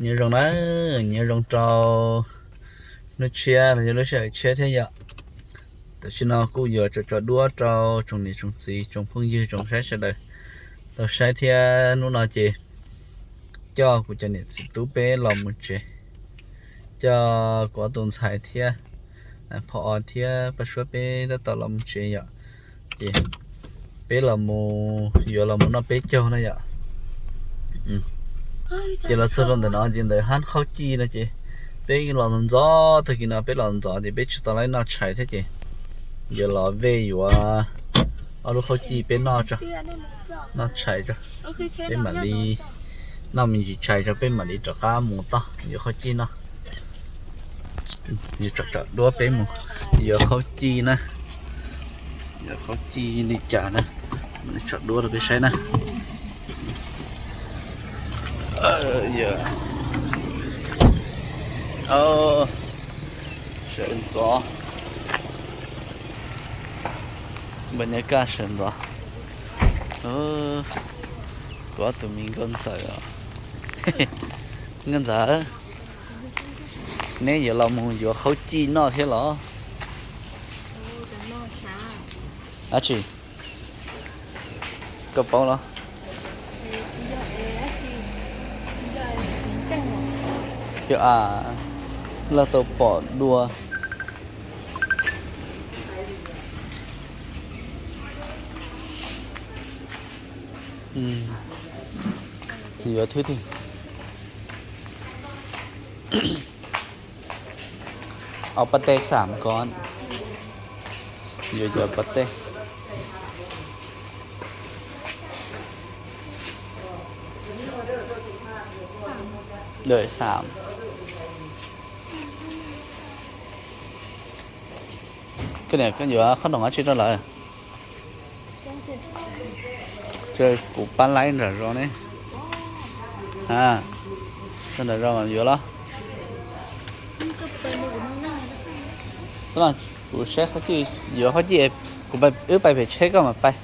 Nyob zoo na, nyob zoo rau hnub tshiab los yog lub sij hawm tshiab thiab yom. Tam sim no kuj yuav tso tso duab rau tsoom niam tsoom txiv tsoom phooj ywg tsoom saib sawv daws tau saib thiab. Hnub no ces coj kuv cov niam txiv tub peb los mus tsev, coj kuv ob tus ntxhais thiab Phom Os thiab Paj Suab peb tab tom los mus tsev yom. Ces peb los mus, yuav los mus noj peb caug na yom. Ces los txog rau ntawm no ces ntawm hab khaub cij no ces peb los ntxov ntxov, tag kis no peb los ntxov ces peb tsis tau laib noj tshais thiab ces yuav los vej yuav ob lub khaub cij peb noj tso, noj tshais tso. Peb mam li noj me ntsis tshais tso peb mam li rov qab mus toj yuav khaub cij noj. Yuav tsom tsom duab peb mus yuav khaub cij na. Yuav khaub cij li cas na, mam li tsom duab rau peb saib na. Sawv ntxov, npaj nyob kaj sawv ntxov. Kuv ob tug me nkauj ntxawm os. Nkauj ntxawm, neb yuav los mus yuav khaub cij noj thiab los? Dab tsi? Koj paub los? Yog a, lawv tau pom dua. Yuav thwb twg? Au, pas teg xam ko. Yuav cov pas teg. Đợi xam. Koj niam, koj yuav khob noom dab tsi rau lawv? Kuv pab laib nram zos ne. Nram zos mas yuav los? Kuv saib, yuav khaub cij, kuv, wb pais pem tsheb koj mam pais.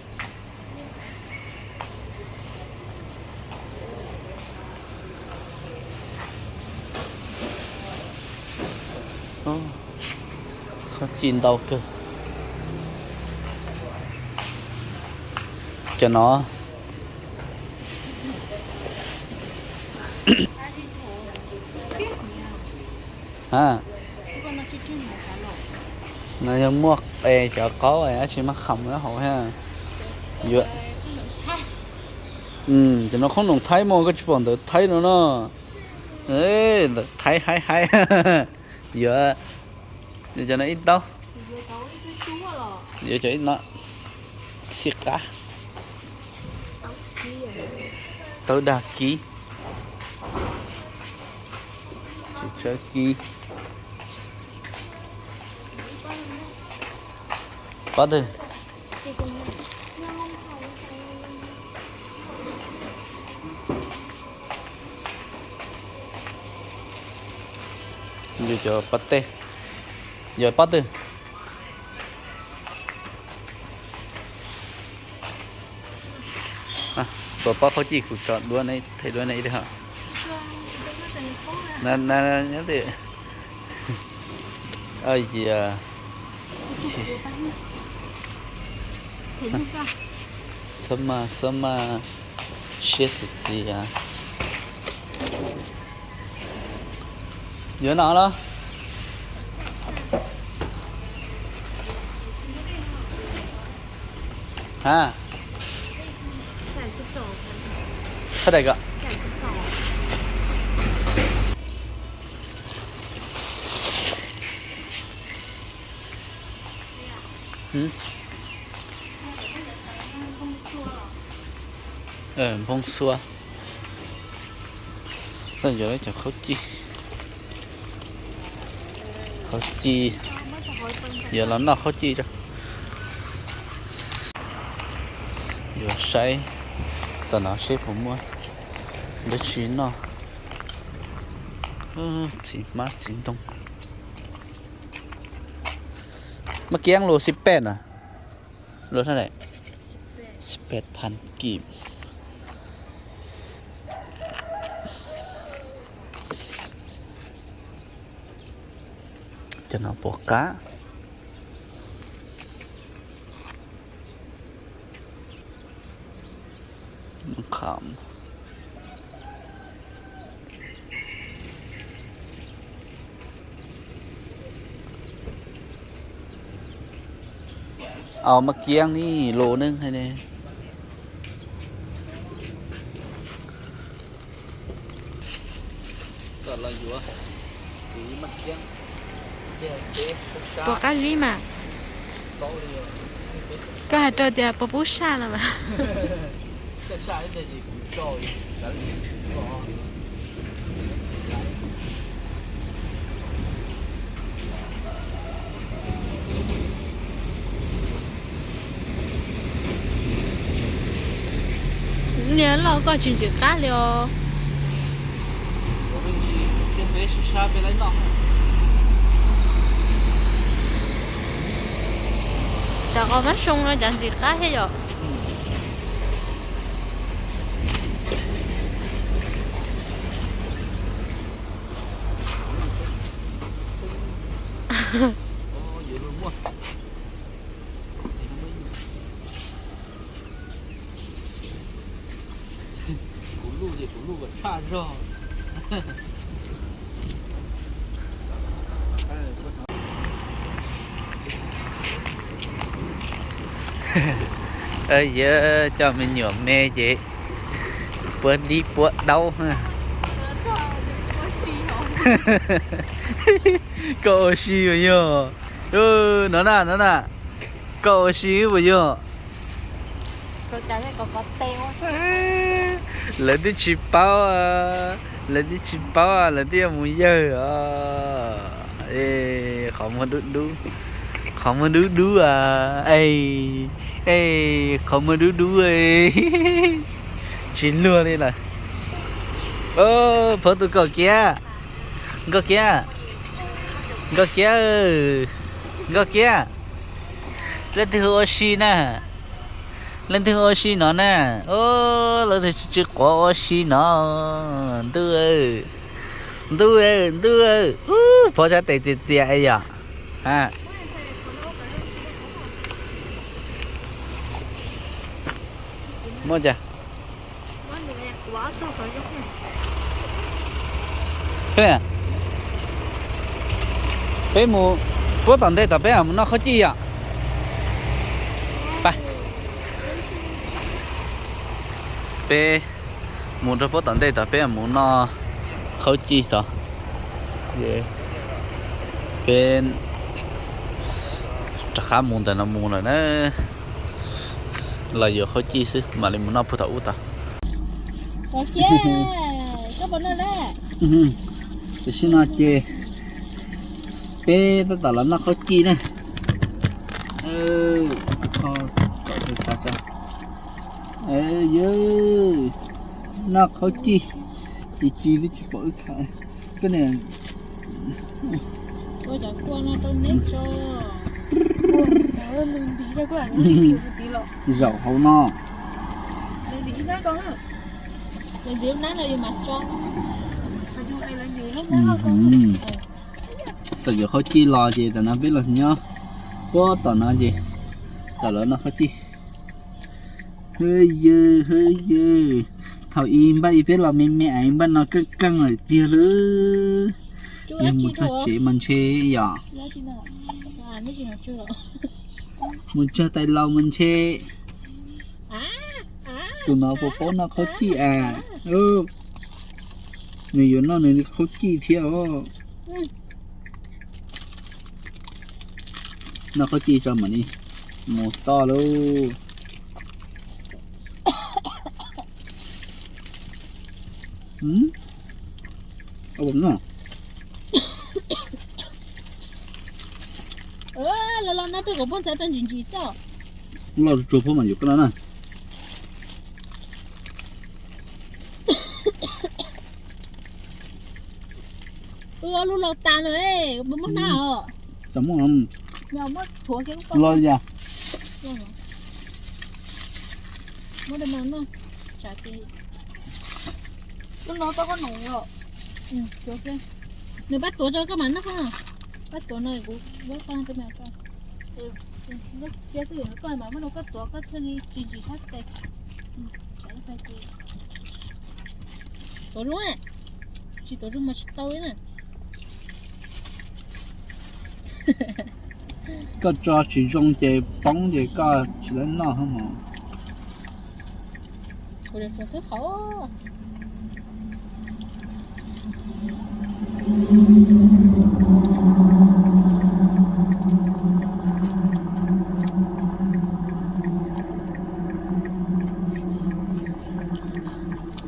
Khaub cij ntau kawg. Cov no. Ha, no yog muaj qe cov qaub dab tsi maj kham hauv thiab. Yuav, cov no khoom noom Thaib mas koj tsis pom ntawv Thaib no no. Ntawv Thaib haib haib. Yuav, yuav cov no ib taub. Yuav cov ib no xij qab. Taub dag kib, tsis tsawb kib. Pob twg? Yuav cov pob teg, yuav pob twg? Tua pob khaub cij kuv tso duab, thaij duab nej ib lwm hos. Nyob twg? Xab maj, xab maj siab txiv txiv. Yuav no los? Ha, thaj dai ko. Npoo xua. Tau yuav cov khaub cij, khaub cij, yuav los noj khaub cij tso. Yuav saib tom no seb puas muaj dab tsi noj. Txiv hmab txiv ntoo. Maj kiab luag xib pej na, luag thaj lawm, xib pej phan kib. Cov no puas qab. Au, maj kiab ni lus neej hais ne. Puas qab zib mas? Koj hais rau tias puas pub saj no mas. Niag loj koj tsis ntxim qab li os. Cov qos mab soo no cas ntxim qab thiab yom. Yog coj me nyuam me ces puab dib puab daub. Koj ua si puas yog? No na, no na, koj ua si puas yog? Lawv twb tsis paub, lawv twb tsis paub, lawv twb yuav mus yawg os. Qhov muag dub dub, qhov muag dub dub, qhov muag dub dub, tsis luag li lawm. Phauj tus kaum kiab, Nkauj Kiab, Nkauj Kiab, Nkauj Kiab, leej twg ua si na? Leej twg ua si no na? Leej twg tsis quav ua si no? Ntuj, ntuj, ntuj, ub, pov sab tes tiag tiag yom. Muaj cas? Peb mus puab tom ntej tom peb mus noj khaub cij yom. Peb mus rau puab tom ntej tom peb mus noj khaub cij tod. Peb rov qab mus ntawm no mus lawm na. Los yuav khaub cij xwb mam li mus noj puag tom ub tod. Tam sim no ces peb tab tom los noj khaub cij na. Yog noj khaub cij, ci ci twb tsis pom wb khav. Koj niam, zaum hauv no. Tam yuav khaub cij los ces tam no peb los nyob puag tom no ces tam los noj khaub cij. Hwb yawg, hwb yawg, thaum ub npaj ib peb los me me es npaj no keej keej lawm tiag lawm. Yog mus txog tsev mas ntshe yom. Mus txog tais laus mas ntshe. Tus no puas paub noj khaub cij as? Nws yuav noj nws li khaub cij thiab os. Noj khaub cij tso mam li mus toj lauj. Los los no peb kom puab ntxhais peb ntsis ntsis xwb. Loj tsuag puab mas yuav koj no na. Ua lub los tas lawm, muab na os. Los yam. Lub no tau koj num os. Nws pab tuav rau koj mas noj. Koj tuav no kuv muab koj rau me tso. Cia twj ywm koj mas muab rau koj tuav koj thiaj li tsis ntsim sab tes. Tuav zoo, tsis tuav zoo mas tsis tau li na. Koj tso tsis zoo ces poob ces koj tsis tau noj mog. Kuv twb hauv.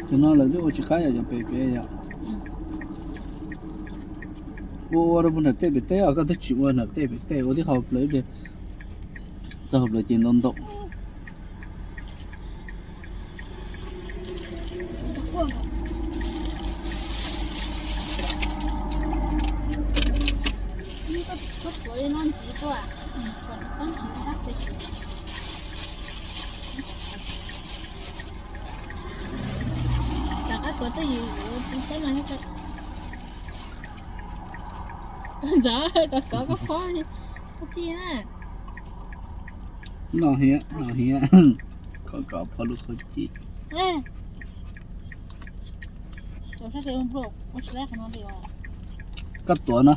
Cov no lawv twb ua tsis qab yom, cov pem pem yom. Ua ua rau puag nram tej pem teb os, koj twb tsis ua nram tej pem teb, ua tib hauv plaws, txog hauv plaws ces ntau ntau. Rov qab tuav twj ywm, ntxawm kov kov koj phob, koj ci na. No hiab, no hiab, kov kov phob lub khaub ci. Koj tuav no.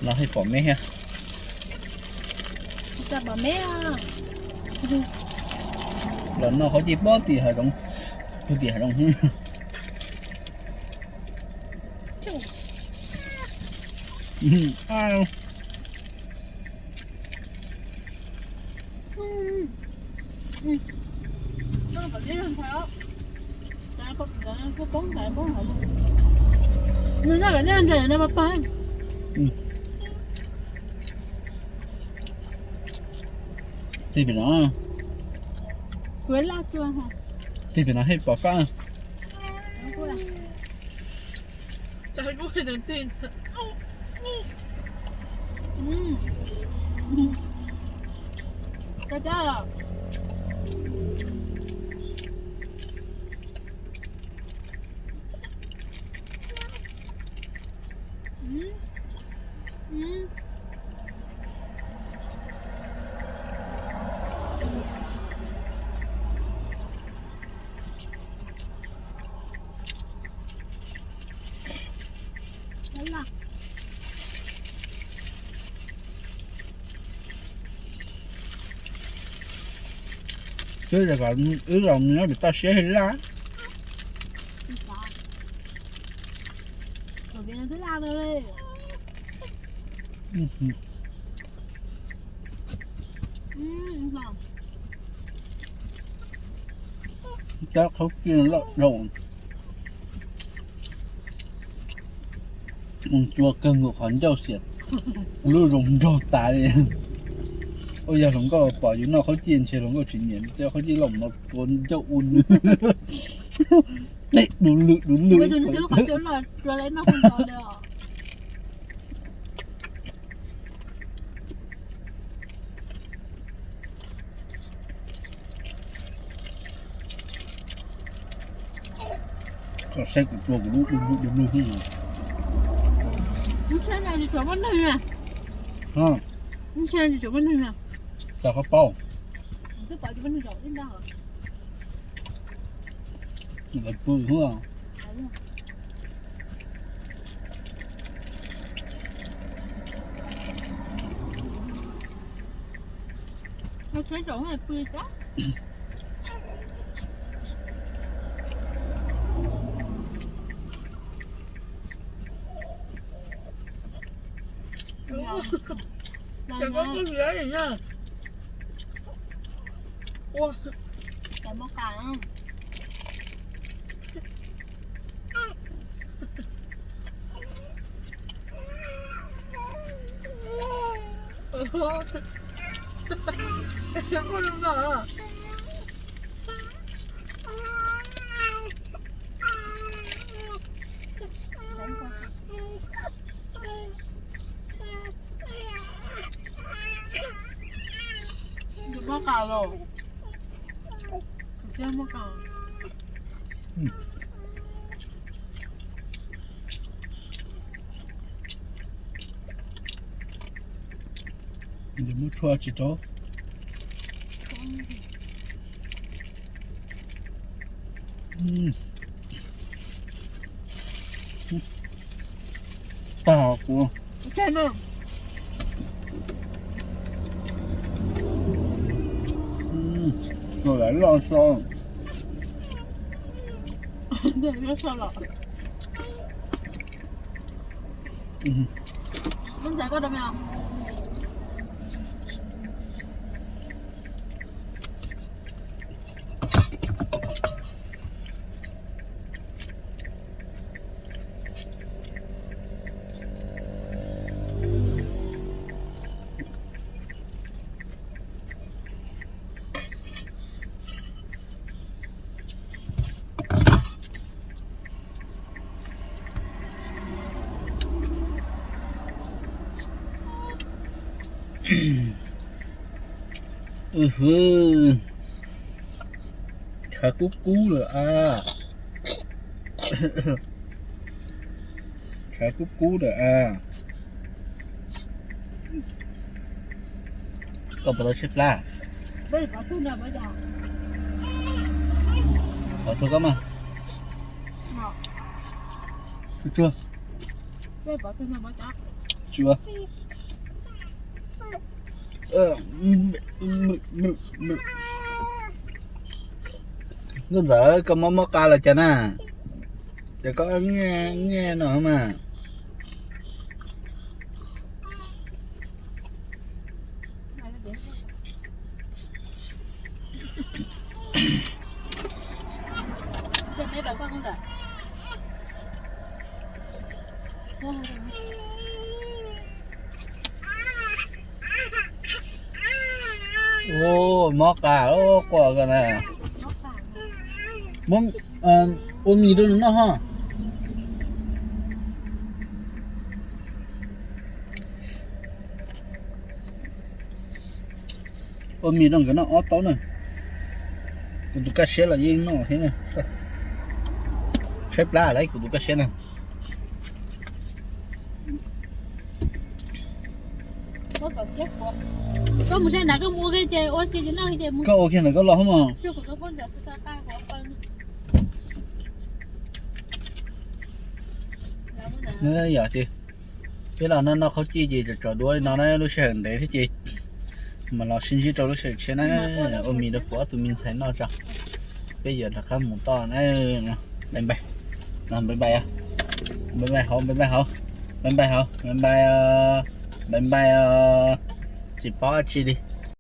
Los hais pom me thiab. Los noj khaub ci puag tim hav zoov, puag tim hav zoov. Nws nyob pem nej ntses no mas pog. Tig pem no. Tig pem no hej pom koj. Twb yog kom wb los nyob pem toj siab haj laj. Cov khaub ci loj dhau. Mus cua kawg nkaus qhov ncauj xiam lub zoo nraug tas li. Ua yog hluas nkauj pom yus noj khaub ci ntshe hluas nkauj tsis nyiam, cov khaub ci loj no tua ncauj ua nws. Dub lwm dub lwm. Koj saib kuv tua kuv lub dub lwm dub lwm. Tau koj paub. Lawv pw hwb. Muab qas los. Muab qas. Muab tshuaj tsis rau. Tag kuv. Loj so. Khav kub kub lawm a. Khav kub kub lawm a. Koj puas tau tshaib plab? Pov tshuaj koj mas. Tshuaj. Tshuaj. Nkauj Ntxawm, koj mob mob qa los cas na? Ces koj nyiaj no mas. Ua mob qa quaj ko na. Ua mis rau nws noj ho. Ua mis rau nkawd noj ob taub na. Kuv tus kaj siab los yeej noj thiab na. Tshaib plab lawm kuv tus kaj siab na. Koj ua kiag ntawm koj los mog. Yog ces peb los noj noj qhaub cij ces tsam tsam duab li no na, lub sij hawm ntev thiab ces mam los sib ntsib rau lub sij hawm tshiab na. Ua mis rau kuv ob tug me ntxhais noj tso. Peb yuav rov qab mus toj na. Bye bye. Bye bye hauv, bye bye hauv, bye bye hauv, bye bye, bye bye. Tsis paub dab tsi li.